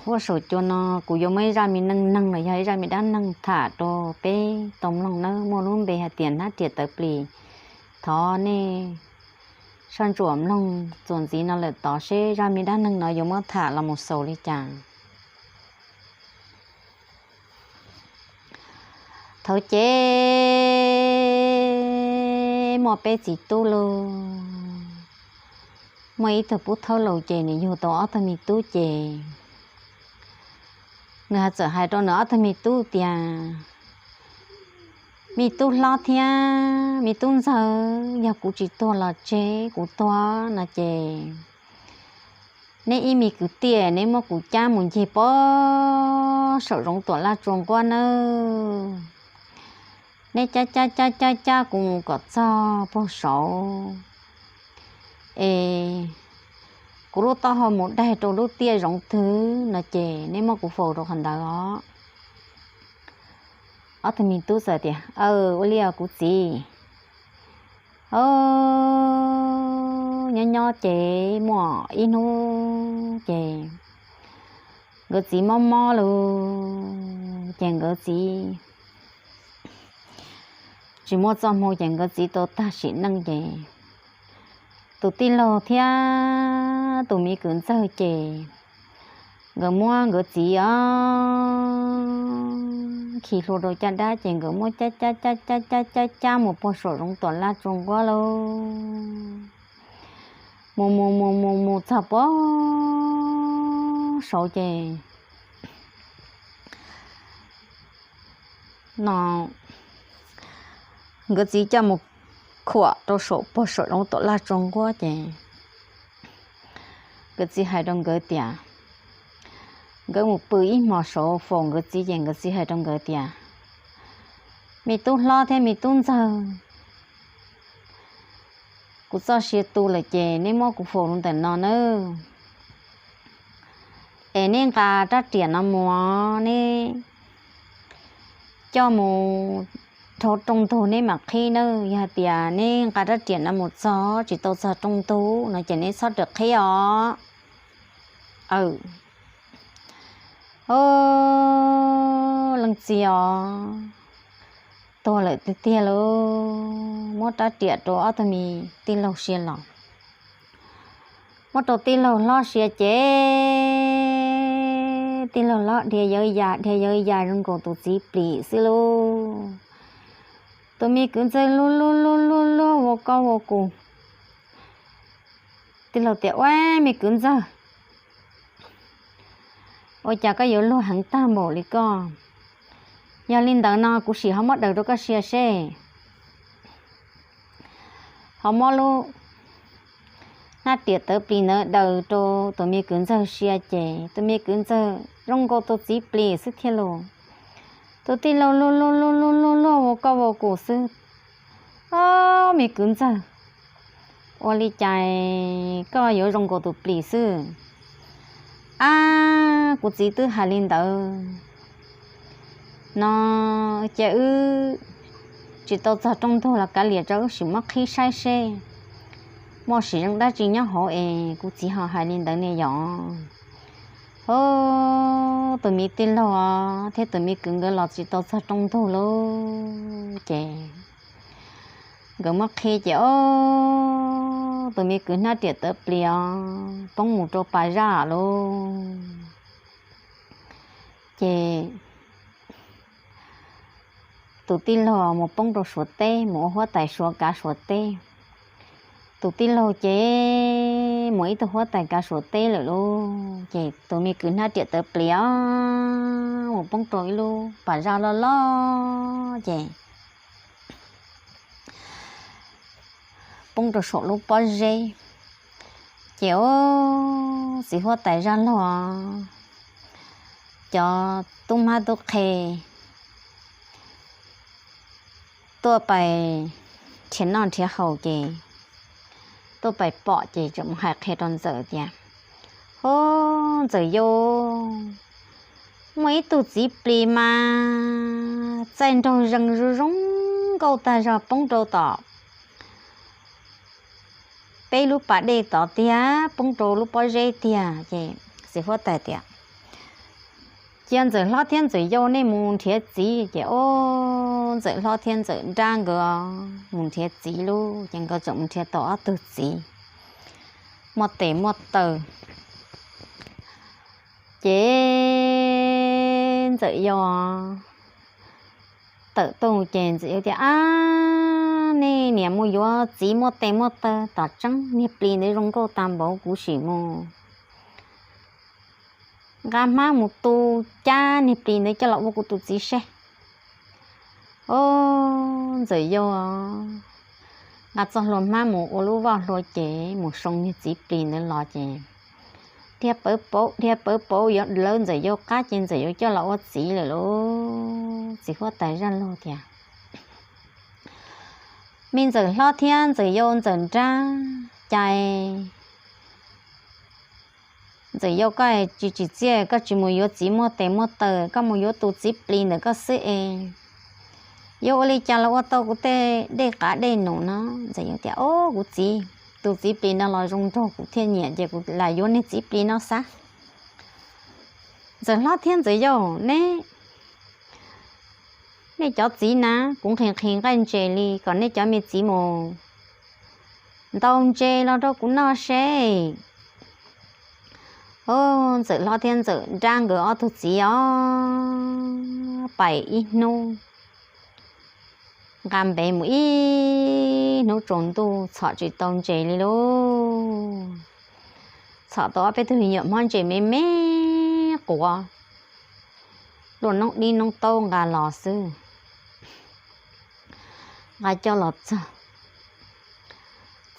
Huab saum cua no kuv yuav muaj ib zaj me neej neeg los yog ib zaj me dab neeg tham rau peb tau mloog nawb, muaj lub npe hais tias hnab riam tawv plis. Thov nej soj ntsuam mloog txuas ntxiv no lawm tod seb zaj me dab neeg no yuav muab tham los mus xaus li cas. Thaum ces muaj peb txiv tub lauj, muaj ib tug pub thaub laus ces nws yug tau ob tug me tub ces nws txawm hais rau nws ob tug me tub tias, me tub hlob thiab me tub ntxawg, yog kuv tsis tuag los tseg, kuv tuag no ces neb ib me kwv tij neb muab kuv cab mus ncig pog saum zoov tuam laj tsua nquab nawb. Neb cab cab cab cab cab kuv mus kom txog pog saud es kuv lub taub hau mus daig rau lub tiaj zoov twg no ces neb muab kuv faus rau qhov ntawd os. Ob tug me tub txawm tias, aw, ua li os kuv txiv. Nyob nyob ces muaj ib hnub ces nkawd txiv mob mob lawm ces nkawd txiv tsis muaj txoj hmoo ces nkawd txiv tau tag sim neej ces tus tij laug thiab tus me kwv ntxawg ces nkawd muab nkawd txiv os khi hlua rau caj dab ces nkawd muab cab cab cab cab cab cab mus pog saum zoov tuam laj tsua nquab lauj. Mus mus mus mus mus txog pog saud ces no nkawd txiv coj mus khuam rau saum pog saum zoov tuam laj tsua nquab ces nkawd txiv hais rau nkawd tias, nkawd mus pw ib hmos saud faus nkawd txiv ces nkawd txiv hais rau nkawd tias, me tub hlob thiab me tub ntxawg, kuv txoj sia tu lawm ces neb muab kuv faus rau ntawm no nawb. Es neb nqa rab riam no mus, neb coj mus dhau rooj ntug neb mam qhib nawb. Yog hais tias neb nqa rab riam no mus txog tsis tau txog rooj ntug no ces neb txhob rawm qhib os. Aw, o, leej txiv os, tuag lawm tiag tiag lauj. Muab rab riam rau ob tug me tij laug sia los. Muab rau tij laug hlob sia ces tij laug hlob dhia yawv yas dhia yawv yas zoo nkaus tus txiv plis xwb lauj. Tus me kwv ntxawg luag luag luag luag luag ua koj ua kuv. Tij laug tias, ua, me kwv ntxawg, ua cas koj yuav luag heev tag npaum li koj? Yog li ntawd no kuv sim ho muab daws rau koj sia seb. Ho muab lub hnab riam tawv plis ntawd daws rau tus me kwv ntxawg sia ces tus me kwv ntxawg zoo nkaus tus txiv plis xwb thiab lauj. Tus tij laug luag luag luag luag luag luag ua koj ua kuv xwb. O, me kwv ntxawg, ua li cas koj yuav zoo nkaus tus plis xwb? Ab, kuv txiv twb hais li ntawd no ces wb tsis tau txog rooj ntug los kav liam tso wb sim muab qhib saib seb muaj sim zoo dab tsi nyob hauv es kuv txiv ho hais li ntawd ne yom. Ho tus me tij laug thiab tus me kwv nkawd los tsis tau txog rooj ntug lauj ces nkawd muab qhib ces o, tus me kwv hnab riam tawv plis os poob mus rau pas zaj lauj. Ces tus tij laug mus poob rau Suav teb mus ua huab tais Suav kav Suav teb. Tus tij laug ces mus ib tug huab tais kav Suav teb lawm lauj ces tus me kwv hnab riam tawv plis os mus poob rau ib lub pas zaj loj loj ces poob rau saum lub pob zeb. Ces o, txiv huab tais zaj laug, cov tub mab tub qhe tuaj pais nrhiav noj nrhiav haus ces tuaj pais pom ces tseem mus hais qhia rau ntxawm tias, ho, ntxawm yau, muaj ib tug txiv plis mas txaij nraug zees zoo zoo nkauj tag zog poob rau tom peb lub pas dej tod tiag, poob rau lub pob zeb tiag. Ces txiv huab tais tias, Cia Ntxawm Hlob thiab Ntxawm Yau nej mus nrhiav txiv. Ces ob Ntxawm Hlob thiab Ntxawm Nrab nkawd mus nrhiav txiv lauj, ces nkawd txawm mus nrhiav tau ob tug txiv muaj tes muaj taw. Ces Ntxawm Yau tawm tuaj ces Ntxawm Yau tias, Ab, nej niam mus yuav txiv muaj tes muaj taw tom tseeb, niag plis ntawd zoo nkauj tag npaum, kuv sim mus nqa hmab mus tu cab niag plis ntawd coj los ua kuv tus txiv seb. Ob Ntxawm Yau nqa txoj hlua hmab mus ua lub vaj hlua ces mus soo niag txiv plis ntawd los ces dhia pawv pauv dhia pawv pauv yuav lawv Ntxawm Yau qab ces Ntxawm Yau coj los ua txiv lawm lauj. Txiv huab tais zaj laug tias, Me Ntxawm Hlob thiab Ntxawm Yau Ntxawm Nrab, cas Ntxawm Yau koj tsis tsim txiaj, koj tsis mus yuav txiv muaj tes muaj taw, koj mus yuav tus txiv plis ntawm koj xwb es yuav ua li cas los ua tau kuv tej dej qav dej num no? Ntxawm Yau tias, Ob, kuv txiv, tus txiv plis no los zoo nraug kuv thiaj nyiam ces kuv lam yuav niag txiv plis no xav. Ntxawm Hlob thiab Ntxawm Yau, neb nej cov txiv na, kuv nqhis nqhis nqaij ntses li, kom nej cov me txiv mus ntaus ntses los rau kuv noj seb. Ob, Ntxawm Hlob thiab Ntxawm Nrab nkawd ob tug txiv os, pais ib hnub nqa npev mus ib hnub tsaus ntuj txhom tsis tau ntses li lauj. Txhom tau ob peb tug me nyuam hmob ntses me me quav, luaj noob dib noob taub nqa los xwb. Nqa coj los txog,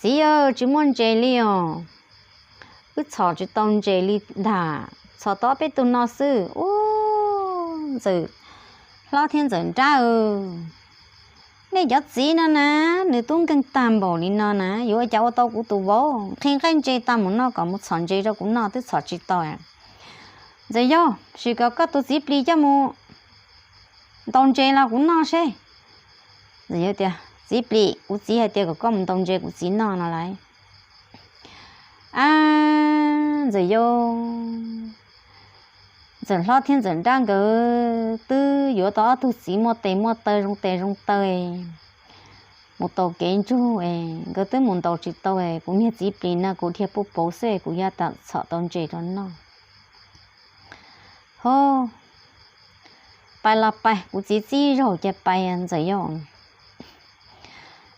Txiv aw, tsis muaj ntses li os, wb txhom tsis tau ntses li ntag, txhom tau ob peb tug no xwb. Ub, Ntxawm Hlob thiab Ntxawm Nrab aw, nej cov txiv no na, nws tub nkeeg tag npaum li no na, yuav ua cas ua tau kuv tus vauv? Nqhis nqaij ntses tag mus no kom mus txhom ntses rau kuv noj twb txhom tsis tau. Ntxawm Yau, sim kom koj tus txiv plis coj mus ntaus ntses los kuv noj seb. Ntxawm Yau tias, Txiv plis, kuv txiv hais tias kom koj mus ntaus ntses kuv txiv noj no lauj. Ab, Ntxawm Yau, Ntxawm Hlob thiab Ntxawm Nrab nkawd twb yuav tau ob tug txiv muaj tes muaj taw zoo tes zoo taw mus taus kev ntsug es nkawd twb mus ntaus tsis tau es kuv niag txiv plis no kuv dhia puag pauv xwb es kuv yuav txhom tau ntses rau noj. Ho, pais los pais, kuv txiv txib zaug ces pais Ntxawm Yau.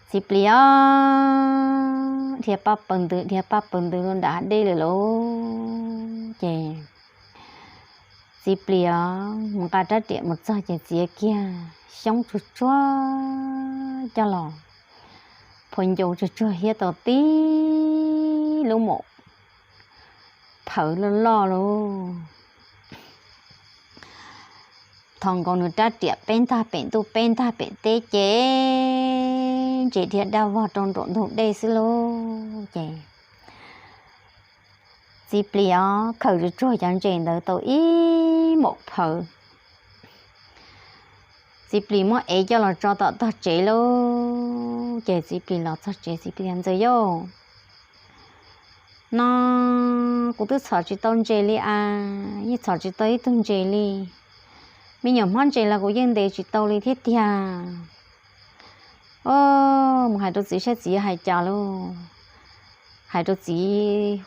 Txiv plis os, dhia paj paws ntws dhia paj paws ntws rau nram hav dej lawm lauj. Ces txiv plis os mus nqa rab riam mus txog ces txiav kiag xyoob tsuag tsuag coj los phua ncau tsuag tsuag thiab tau tib lub maum phawv loj loj lauj. Thov nkaus nws rab riam peb ntag pem ntuj peb ntag pem teb ces ntses dhia daj vog rau nraum ntug dej xwb lauj. Ces txiv plis os khawm tsuag tsuag cov ntses ntawd tau ib maum phawv. Txiv plis muab ev coj los tso tom tog tsev lauj. Ces txiv plis los txog tsev txiv plis tias, Ntxawm Yau, no kuv twb txhom tsis tau ntses li as, yeej txhom tsis tau ib tug ntses li. Me nyuam hmob ntses los kuv yeej ntes tsis tau li thiab tiag. Os, mus hais rau txiv saib txiv yuav hais cas lauj. Hais rau txiv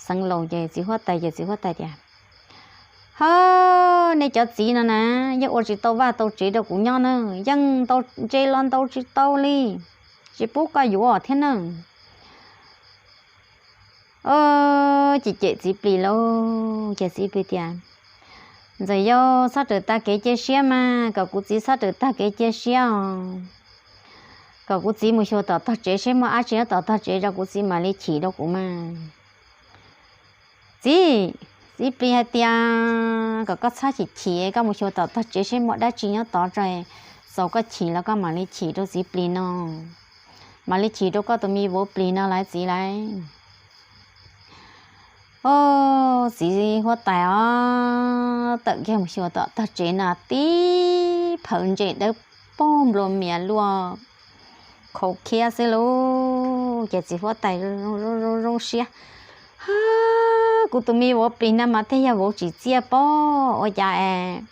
xeev laus ces txiv huab tais ces txiv huab tais tias, Hawb, nej cov txiv no na, yeej ua tsis tau vaj tau tsev rau kuv nyob na, yeej ntaus ntses los ntaus tsis tau li, tsis pub koj yuav thiab na. Os, ces cem txiv plis lauj. Ces txiv plis tias, Ntxawm Yau, txhob rawm tag kev cia siab mas, kom kuv txiv txhob rawm tag kev cia siab os. Kom kuv txiv mus xyuas tom tog tsev seb muaj dab tsi nyob tom tog tsev rau kuv txiv mam li chim rau kuv mas. Txiv, txiv plis hais tias kom koj txhob chim chim, koj mus xyuas tom tog tsev seb muaj dab tsi nyob tod tso, txaus koj chim los koj mam li chim rau txiv plis no, mam li chim rau koj tus me vauv plis no lawm txiv lawm. Os, txiv huab tais os, tawm kiag mus xyuas tom tog tsev na tib phawv ntses dawb paug nplua mias luaj khau khiab xwb lauj. Ces txiv huab tais zoo zoo siab, Hawb, kuv tus me vauv plis na mas thiaj yog vauv tsim txiaj pob ua cas es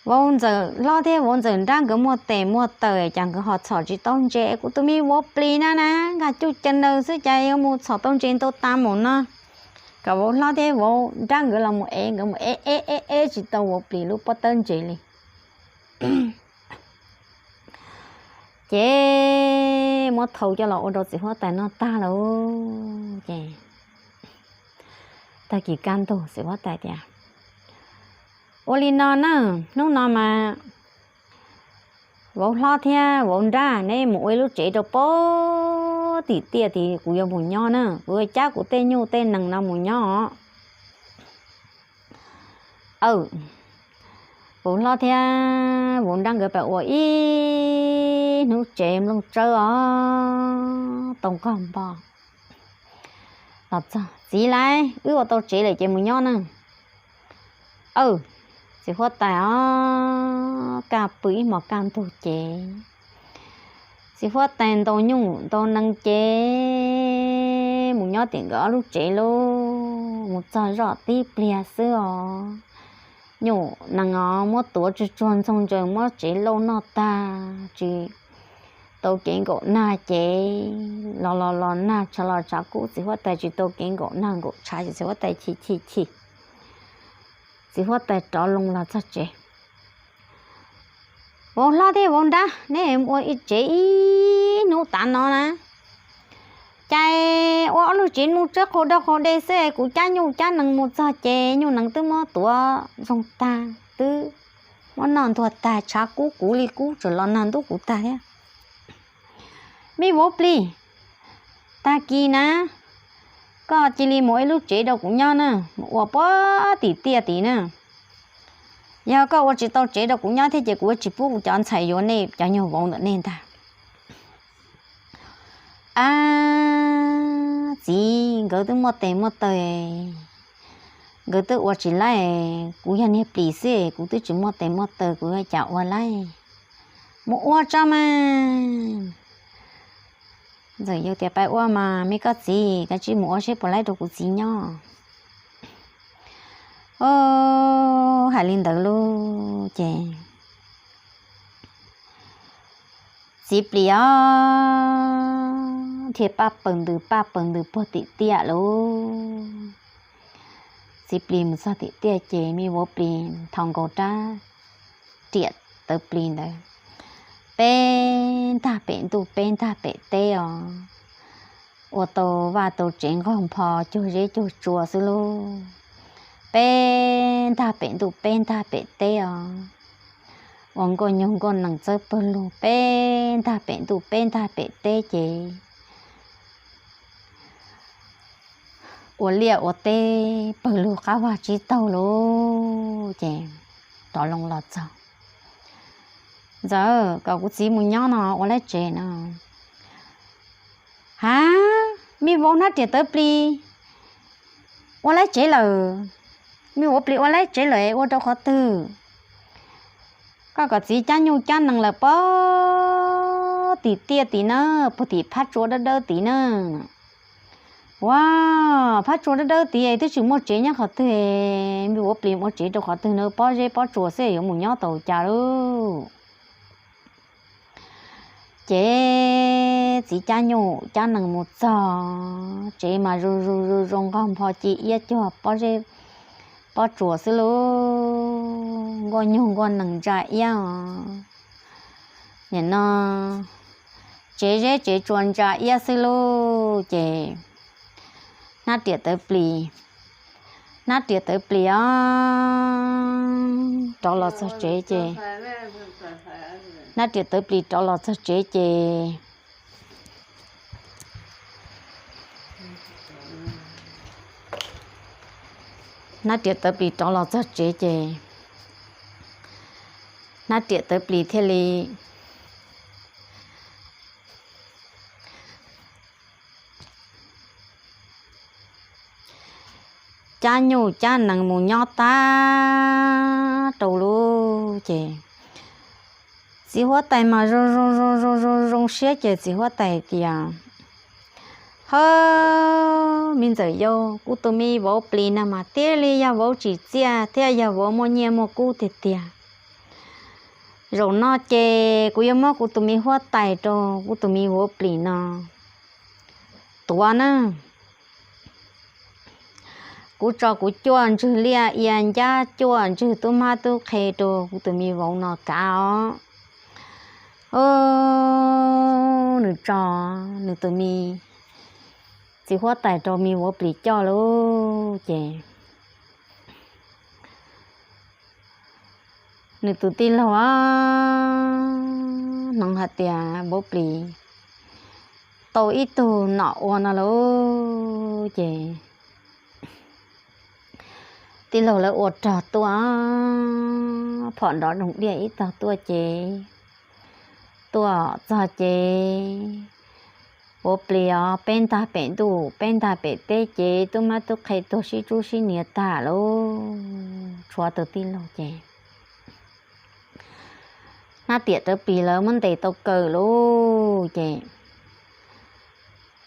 vauv ntxawm hlob thiab vauv ntxawm nrab nkawd muaj tes muaj taw, cas nkawd ho txhom tsis tau ntses, kuv tus me vauv plis na na nkag cuj caw naws xwb cas yuav mus txhom tau ntses ntau tas mus no. Kom vauv hlob thiab vauv nrab nkawd los mus ev, nkawd mus ev ev ev ev tsis tau vauv plis lub pob tawb ntses li. Ces muab thau coj los ua rau txiv huab tais noj tag lawm ces tag kis kaj ntug txiv huab tais tias, ua li no na, hnub no mas vauv hlob thiab vauv nrab neb mus ua ib lub tsev rau pob tim tiaj tid, kuv yuav mus nyob na, kuv yuav cab kuv tej nyuj tej nees no mus nyob os. Aw, vauv hlob thiab vauv nrab nkawd pab ua ib hnub tsev nplooj tsawb os, tau nqog npo los txog, txiv laiv, wb ua tau tsev lawm ces mus nyob na. Aw, txiv huab tais os, kaj pw ib hmos kaj ntug ces txiv huab tais ntaus nyuj ntaus nees ces mus nyob tim nkawd ob lub tsev lauj. Mus txog zoj tib pliag xwb os, nyuj nees os muab tuav tsuag tsuag ntxoog ntsaws muab tsev lauj noj tag tsis tau kev nkaum nag ces los los los nag tshav los tshav kub, txiv huab tais tsis tau kev nkaum nag nkaum tshav ces txiv huab tais chim chim chim. Txiv huab tais rov loo los txog tsev. Vauv hlob thiab vauv nrab, neb ua ib tsev ib hnub tav no na, cas ua ob lub tsev mus tsawb qaug dawb qaug de xwb, kuv cab nyuj cab nees mus txog ces nyuj nees twb muab tuav ntxoog tag, twb muab noj ntuag tag, tshav kub kuv li kub tseem los nag ntub kuv tag thiab. Me vauv plis, tag kis na koj cia li mus ib lub tsev rau kuv nyob na, mus ua pob tim tiaj tid na. Yog koj ua tsis tau tsev rau kuv nyob thiab ces kuv yuav tsis pub kuv cov ntxhais yuav nej cov nyuag vauv ntawm nej ntag. Ab, txiv, nkawd twb muaj tes muaj taw, nkawd twb ua tsis laib, kuv yog niag plis xwb kuv twb tsis muaj tes muaj taw kuv yuav cas ua laib. Mus ua tso mas. Ntxawm yau tias, pab ua mas me koj txiv, koj cia li mus ua seb puas laib rau kuv txiv nyob. Os, hais li ntawd lauj ces txiv plis os thiaj paj paws ntws paj paws ntws puag tim tiaj lauj. Txiv plis mus txog tim tiaj ces me vauv plis nthos nkaus rab riam tawv plis ntawd, peb ntag pem ntuj peb ntag pem teb os. Ua tau vaj tau tsev nqaug npho cuag zeb cuag tsua xwb lauj. Peb ntag pem ntuj peb ntag pem teb os. Ua nkauj nyuj nkauj nees txawb pawg lug peb ntag pem ntuj peb ntag pem teb ces ua liaj ua teb pawg lug qab vag tsib taug lauj ces rov loo los txog. Ntxawm, kom kuv txiv mus nyob no ua laib tsev no. Ha, me vauv hnab riam tawv plis ua laib tsev lawm. Me vauv plis ua laib tsev lawm ua rau qhov twg? Koj kom txiv cab nyuj cab nees lawm pob tim tiaj tid na, puag tim phab tsua dawb dawb tid na. Ua, phab tsua dawb dawb tid twb tsis muaj tsev nyob qhov twg, me vauv plis ua tsev rau qhov twg na, pob zeb pob tsua xwb yuav mus nyob tau cas lauj. Ces txiv cab nyuj cab nees mus txog tsev mas zoo zoo zoo zoo nqaug npho ci iab cuag pob zeb pob tsua xwb lauj, nkuaj nyuj nkuaj nees ntsa iab os. Nim no tsev zeb tsev tsua ntsa iab xwb lauj ces hnab riam tawv plis, hnab riam tawv plis os, rov los txog tsev ces, hnab riam tawv plis rov los txog tsev ces hnab riam tawv plis rov los txog tsev ces hnab riam tawv plis thiaj li cab nyuj cab nees mus nyob tag rau lub ces txiv huab tais mas zoo zoo zoo zoo zoo siab ces txiv huab tais tias, hawb, Ntxawm Yau, kuv tus me vauv plis no mas thiaj li yog vauv tsim txiaj thiab yog vauv muaj nyiaj muaj kub tiag tiag. Zaum no ces kuv yuav muab kuv tus me huab tais rau kuv tus me vauv plis no tuav na. Kuv tso kuv cuaj ntswg liaj ia ncab, cuaj ntswg tub mab tub qhe rau kuv tus me vauv no kav os. Nws tso nws tus me txiv huab tais rau me vauv plis coj lauj ces nws tus tij laug hnov hais tias vauv plis tau ib tug nom ua no lauj ces tij laug lawv ua rog tuaj, phom nrov doog diaj ib tog tuaj ces tuaj txog ces vauv plis os, peb ntag pem ntuj peb ntag pem teb ces tub mab tub qhe tuag sib tsub sib nias tag lauj. Tshuav tus tij laug ces hnab riam rawv plis lawv muab ntes tau kaw lauj ces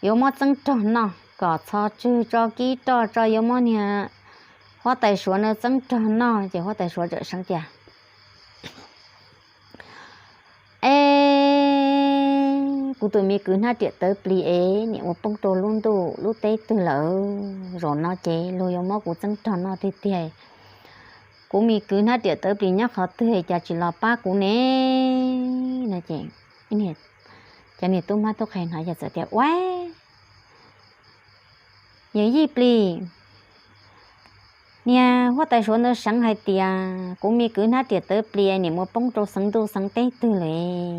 yuav muab txeeb rog noj kom txho tswg tso kib roj tso yuav muab niag huab tais suav no txeeb rog noj ces huab tais suav txawm seev tias, Es kuv tus me kwv hnab riam tawv plis es niam ua poob rau lub ntuj lub teb twg lawm? Zaum no ces luag yuav muab kuv txeeb rog noj tiag tiag. Kuv me kwv hnab riam tawv plis nyob qhov twg cas tsis los pab kuv ne? No ces cov niag tub mab tub qhe hnov ces txawm tias, Ua, yawm yij plis, niag huab tais suav ntawd seev hais tias kuv me kwv hnab riam tawv plis niam mus poob rau xeev ntuj xeev teb twg lawm.